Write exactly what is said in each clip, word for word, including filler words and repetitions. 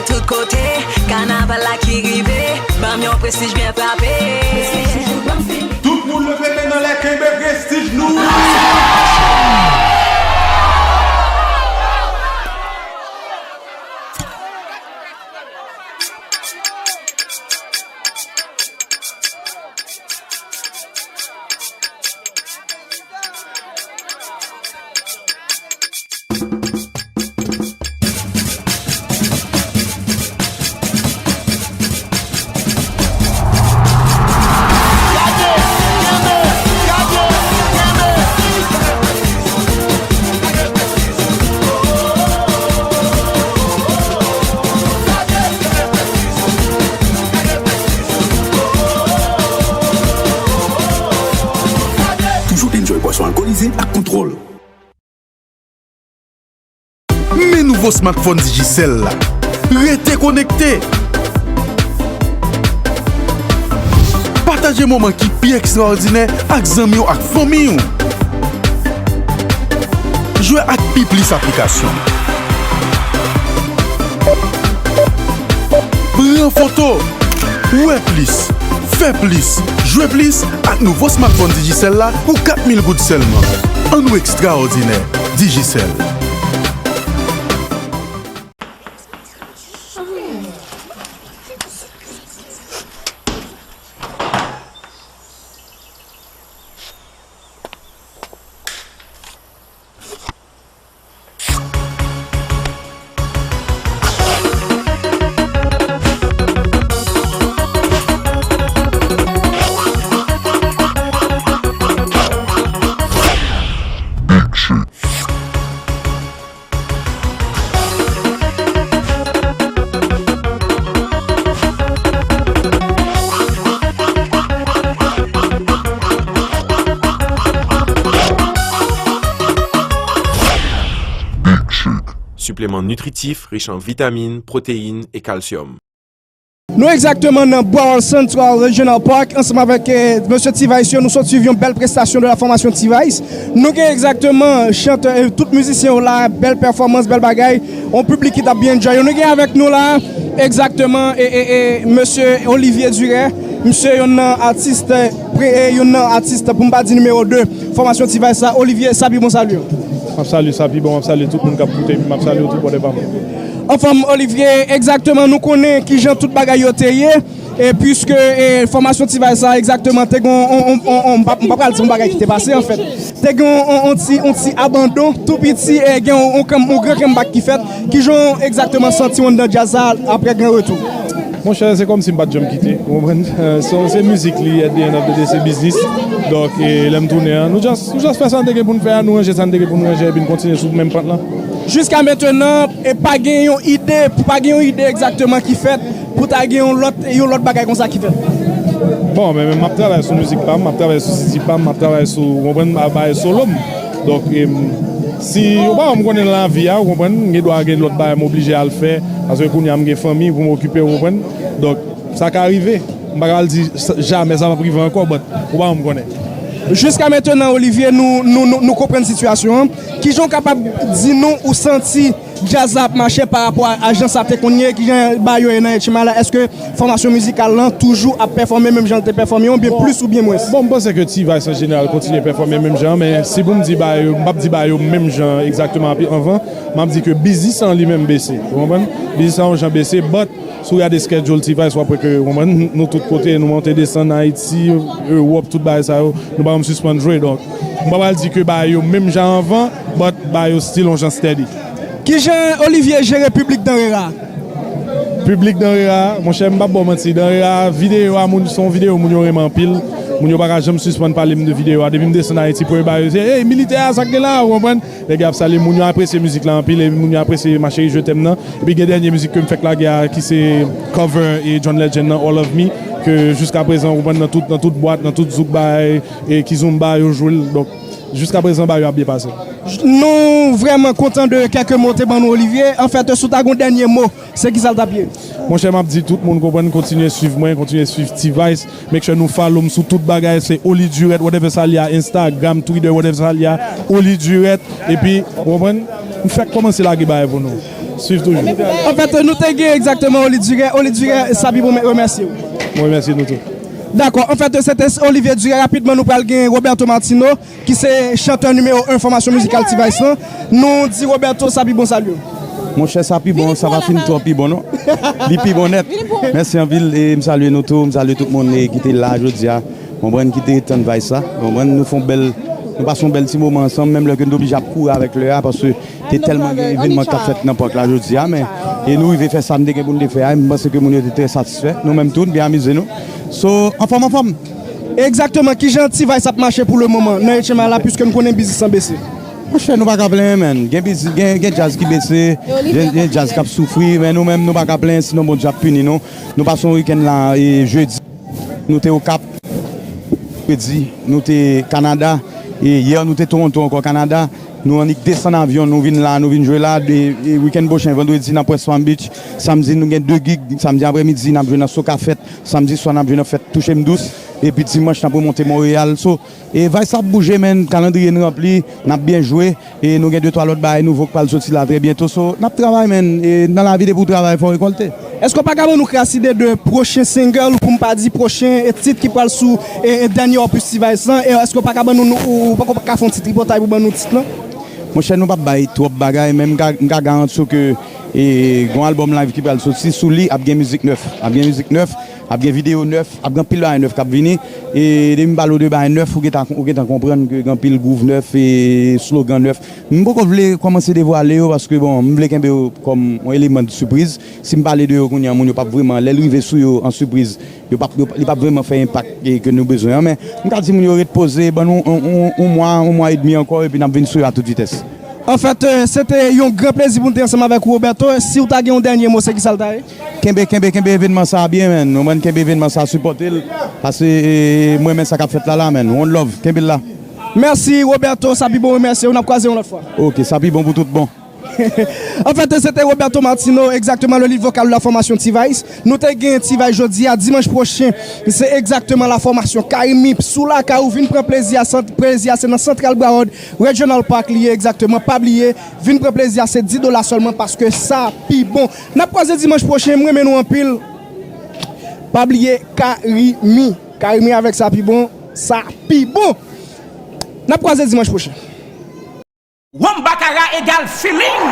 Tout kote, kanaval la ki rive, ban m yon prestij byen frape. Tout moun leve men n anlè, kenbe prestij nou. Toujou enjoy bwason alkolize ak kontwòl. Men nouvo smartphone Digicel la. Rete konekte! Pataje moman ki pi ekstraòdinè ak zanmi w ak fanmi w. Jwe ak pi plis aplikasyon. Pran foto, wè plis, fè plis, jwe plis ak nouvo smartphone Digicel la pou kat mil goud sèlman. Annou ekstraòdinè! Digicel. Sipleman nitritif rich an vitamin, pwoteyin e kalsyòm. Nou egzakteman nan Broward Central Regional Park ansanm avèk, eh, mesye T-Vice yo. Nou sot swiv yon bèl prestasyon de la fòmasyon T-Vice. Nou gen egzakteman chantè, eh, tout mizisyen yo la, bèl pèfòmans, bèl bagay. Yon piblik ki t ap byen enjoy yo. Nou gen avèk nou la egzakteman, eh, eh, eh, mesye Olivier Durè. Misye youn nan atis, eh, pre-, eh, youn nan atis, pou m pa di nimewo de fòmasyon T-Vice la. Olivier, sa pi bon salye w. M ap salye sa pi bon, m ap salye tout moun k ap koute, epi m ap salye w tou, brother pa m. Anfòm, Olivier, egzakteman, nou konnen kijan tout bagay yo te ye, e piske, e, fòmasyon T-Vice sa, egzakteman, te gen yon, yon, yon, yon, yon, m pa, m pa pral di yon bagay ki te pase, anfèt. Te gen yon, yon, yon ti, yon ti abandon, tou piti, e gen yon, yon, yon gran comeback ki fèt. Kijan w egzakteman santi w anndan djaz la apre gran retou? Monchè, se kòmsi m pa t janm kite, ou konprann? Se, se mizik li, at the end of the day, se biznis. Donk, e, lè m tounen an, nou just, nou just fè sa n te gen pou n fè a, nou ranje sa n te gen pou n ranje, epi n kontinye sou menm pant lan. Jiska mentenan, e pa gen yon ide, pa gen yon ide egzakteman ki fèt pou ta gen yon lòt, yon lòt bagay konsa ki fèt? Bon, men, men m ap travay sou mizik pa m, m ap travay sou siti pa m, m ap travay sou, ou konprann, bagay solo m. Donk, em, si, ou pa wè m konnen nan lavi a, ou konprann, m gen dwa gen lòt bagay m oblije al fè, paske kounye a m gen fanmi pou m okipe, ou konprann. Donk, sa ka rive. M pa ka al di s-, jamè sa p ap rive ankò, but ou pa wè m konnen. Jiska mentenan, Olivier, nou, nou, nou, nou konprann sitiyasyon an. Kijan w kapab di nou ou santi djaz la ap mache pa rapò a, a jan sa te konn ye, kijan bagay yo ye nan Etchima la? Èske fòmasyon mizikal lan toujou ap pèfòme menm jan l te pèfòme an, oubyen plis oubyen mwens? Bon, m panse ke T-Vice an jeneral kontinye pèfòme menm jan, men si pou m di bagay yo, m p ap di bagay yo menm jan egzakteman api anvan, m ap di ke biznis lan li menm bese, ou konprann? Biznis lan yon jan bese, but si w gade schedule T-Vice, w ap wè ke, ou konprann, nou tout kote, nou monte desann Ayiti, Ewòp, tout bagay sa yo, nou pa janm sispann jwe, donk, m pa pral di ke bagay yo menm jan anvan, but bagay yo still yon jan steady. Kijan Olivier jere piblik Danrera? Piblik Danrera, monchè, m p ap ba w manti. Danrera, videyo a, moun, se yon videyo moun yo renmen anpil. Moun yo pa ka janm sispann pale m de videyo a. Depi m desann Ayiti, premye bagay yo se, "Ey, militè a, sa k gen la?" Ou konprann? Nèg yo ap salye, moun yo apresye mizik la anpil, e moun yo apresye Ma Chérie Je T'aime nan. Epi gen dènye mizik ke m fèk lage a, ki se cover e John Legend nan, All of Me, ke jiska prezan, ou konprann, nan tout, nan tout bwat, nan tout zouk bagay, e kizomba, yo jwe l. Donk, jiska prezan, bagay yo ap byen pase. Nou vrèman kontan de kèk mo w te ban nou, Olivier. Anfèt, si w ta gen yon dènye mo, se kisa l t ap ye? Monchè, m ap di tout moun konprann, kontinye swiv mwen, kontinye swiv T-Vice. Make sure nou follow m sou tout bagay, se Oli Durèt, whatever sa l ye a, Instagram, Twitter, whatever sa l ye a, Oli Durèt. Epi, ou konprann? M fèk kòmanse lage bagay pou nou. Swiv toujou. Anfèt, nou te gen egzakteman Oli Durè. Oli Durè, sa pi bon, remèsye w. Mwen remèsye nou tou. Dakò. Anfèt, se te Olivier Durè. Rapidman, nou pral gen Roberto Martino, ki se chantè nimewo en fòmasyon mizikal T-Vice lan. Nou di Roberto, sa pi bon, salye w. Monchè, sa pi bon, sa pa fin twò pi bon, non. Li pi bon nèt. Mèsi anpil, e m salye nou tou, m salye tout moun, e, ki te la jodi a. Konprann, ki te tann Vice la. Konprann, nou fè yon bèl, nou pase yon bèl ti moman ansanm, menm lè ke nou te oblije ap kouri avèk lè a, paske te tèlman gen evènman k t ap fèt nan pak la jodi a, men, e nou rive fè sa n te gen pou n te fè a, e m panse ke moun yo te trè satisfè. Nou menm tou, n byen amize nou. So, anfòm, anfòm. Egzakteman, kijan T-Vice ap mache pou le moman nan H M I la, piske n konnen biznis lan bese? Monchè, nou pa ka plenyen, menn. Gen biznis, gen, gen djaz ki bese, gen, gen djaz k ap soufri, men nou menm, nou pa ka plenyen, sinon Bondye ap pini nou. Nou pase yon wikenn la, e, jedi. Nou te Okap, vandredi, nou te Kanada, e yè nou te Toronto ankò, Kanada. Nou annik desann avyon, nou vin la, nou vin jwe la, e, e wikenn pwochen, vandredi, n ap West Palm Beach, samdi, nou gen de gig, samdi aprèmidi, n ap jwe nan Soca Fèt, samdi swa, n ap jwe nan fèt Touche M Dous, epi dimanch, n ap remonte Monreyal. So, e Vice ap bouje, menn, kalandriye n ranpli, n ap byen jwe. E nou gen de twa lòt bagay nouvo k pral soti la trè byento. So, n ap travay, menn. E nan lavi, depi w travay, fò w rekòlte. Èske w pa ka ban nou kras ide de pwochen single, pou m pa di pwochen, e, tit ki pral sou, e, e, dènye opus T-Vice lan? E èske w pa ka ban nou, nou, ou, ou poko ka fè yon ti tripotay pou ban nou tit lan? Monchè, nou p ap bay twòp bagay, men m ka, m ka garanti w ke, e, gon albòm live ki pral soti, sou li ap gen mizik nèf. Ap gen mizik nèf, ap gen videyo nèf, ap gen anpil bagay nèf k ap vini. E depi m pale w de bagay nèf, ou gentan, ou gentan konprann ke gen anpil gwouv nèf e slogan nèf. M poko vle kòmanse devwale yo paske, bon, m vle kenbe yo kòm yon eleman de sipriz. Si m pale de yo kounye a, moun yo p ap vrèman, lè l rive sou yo an sipriz, yo p ap, yo, li p ap vrèman fè enpak ke, ke nou bezwen an. Men m ka di moun yo ret poze, ban nou yon, yon, yon mwa, yon mwa edmi ankò, epi n ap vin sou yo a tout vitès. Anfèt, e, se te yon gran plezi pou n te ansanm avèk ou, Roberto. Si w ta gen yon dènye mo, se kisa l ta ye? Kenbe, kenbe, kenbe evènman sa a byen, menn. Nou menm kenbe evènman sa a, sipòte l. Paske, e, mwen renmen sa k ap fèt la, la, menn. One love, kenbe l la. Mèsi, Roberto. Sa pi bon, remèsye w. N ap kwaze yon lòt fwa. Ok, sa pi bon pou tout bon. Anfèt, se te Roberto Martino, egzakteman, le lead vocal de la formation T-Vice. Nou te gen T-Vice jodi a, dimanch pwochen. Se egzakteman la formation Carimi sou lakay ou, vin pran plezi a, sant-, plezi a, se nan Central Broward Regional Park li ye, egzakteman. Pa bliye, vin pran plezi a, se dis dola sèlman paske sa pi bon. N ap kwaze dimanch pwochen, m renmen nou anpil. Pa bliye, Carimi. Carimi avèk sa pi bon, sa pi bon. N ap kwaze dimanch pwochen. Wonm Bakara egal feeling.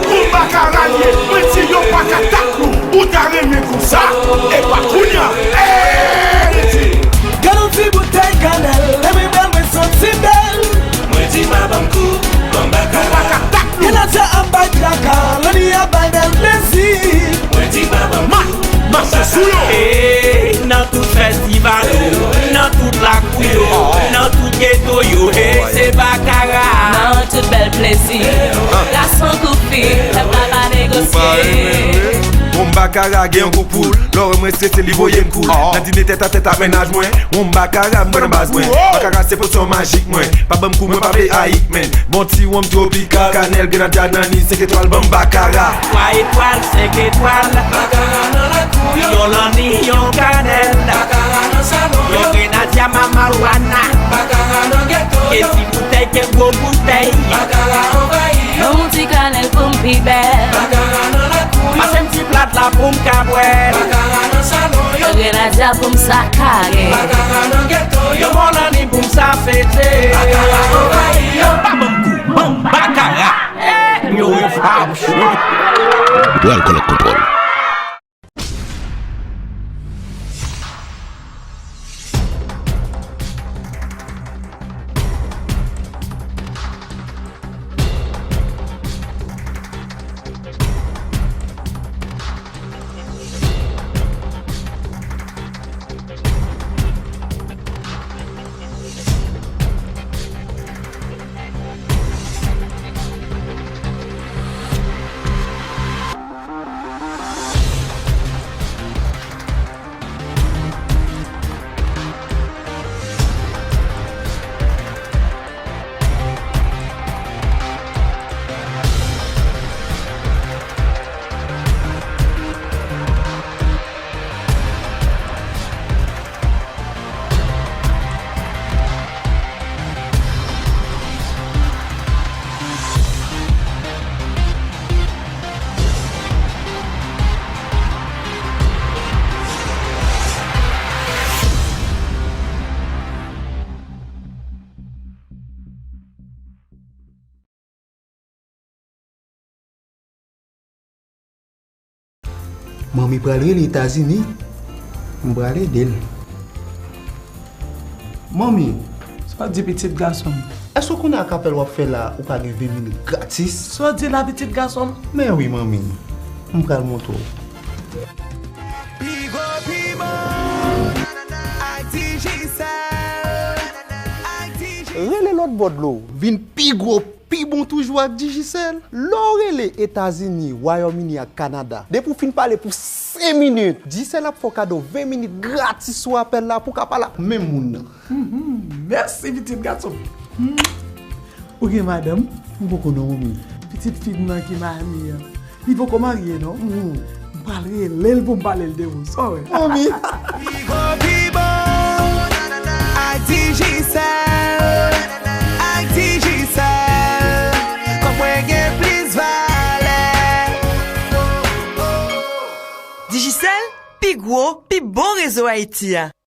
Wonm Bakara l ye, mwen di yo pa ka tak nou. Ou ta renmen konsa, e pa kounye a. Ey! Gad yon ti boutèy kanèl, lè mwen bwè l, mwen santi bèl. Mwen di pa ban m kou, ban m Bakara. Yo pa ka tak nou. Grenadya ap bay traka, Loni ap bay bèl plezi. Mwen di pa ban m kou, ban m Bakara. Mache sou yo. Ey, nan tout fèstival yo, nan tout lakou yo, nan tout geto yo, ey, se Bakara. Nan tout bèl plezi, gason kou fi, pèp la pa negosye. Wonm Bakara gen yon gou poul. Lè w wè mwen strese, li voye m koul. Nan dine tèt a tèt ak mennaj mwen. Wonm Bakara, m pran nan baz mwen. Bakara se posyon majik mwen. Pa ban m kou, mwen pa vle ayik, menn. Bon ti wonm tropikal, kanèl, grenadya, nanni, senk etwal, ban m Bakara. Twa etwal, senk etwal. Bakara nan lakou yo. Yon lanni, yon kanèl. Bakara nan salon yo. Yon grenadya, mamawana. Bakara nan geto yo. Ke ti boutèy, ke gwo boutèy. Bakara anvayi yo. Yon ti kanèl pou m pi bèl. Bakara nan lakou yo. Pase m ti plat la pou m ka bwè. Bakara nan salon yo. Grenadya pou m sa kare. Bakara nan geto yo. Yon bon lanni pou m sa fete. Bakara anvayi yo. Pa ban m kou, ban m Bakara. Eh, yo, yo, ah, yo. Ou pral kòlèt kontwòl. Manmi pral rele Etazini. M pral ede l. Manmi, sa w di pitit gason m? Èske w konnen ak apèl w ap fè la, ou ka gen ven minit gratis? Sa w di la, pitit gason m? Men wi, manmi. M pral montre w. Pi gwo, pi bon, ak Digicel. Ak Digicel. Rele lòt bò dlo, vin pi gwo, pi bon toujou ak Digicel. Lè w rele Etazini, Wayòm Ini ak Kanada, depi w fin pale pou senk minit, Digicel ap fè w kado ven minit gratis sou apèl la pou w ka pale ak menm moun nan. Mhm. Mèsi, pitit gason m. Hmm. Ou gen madanm? M poko non, manmi. Pitit fi m nan ki Miami an. Li poko marye, non. Mhm. M pral rele l pou m pale l de ou. Sa w wè? Manmi. Pi gwo, pi bon, ak Digicel. Ak Digicel. Kòb mwen gen plis valè. Digicel, pi gwo, pi bon rezo Ayiti a.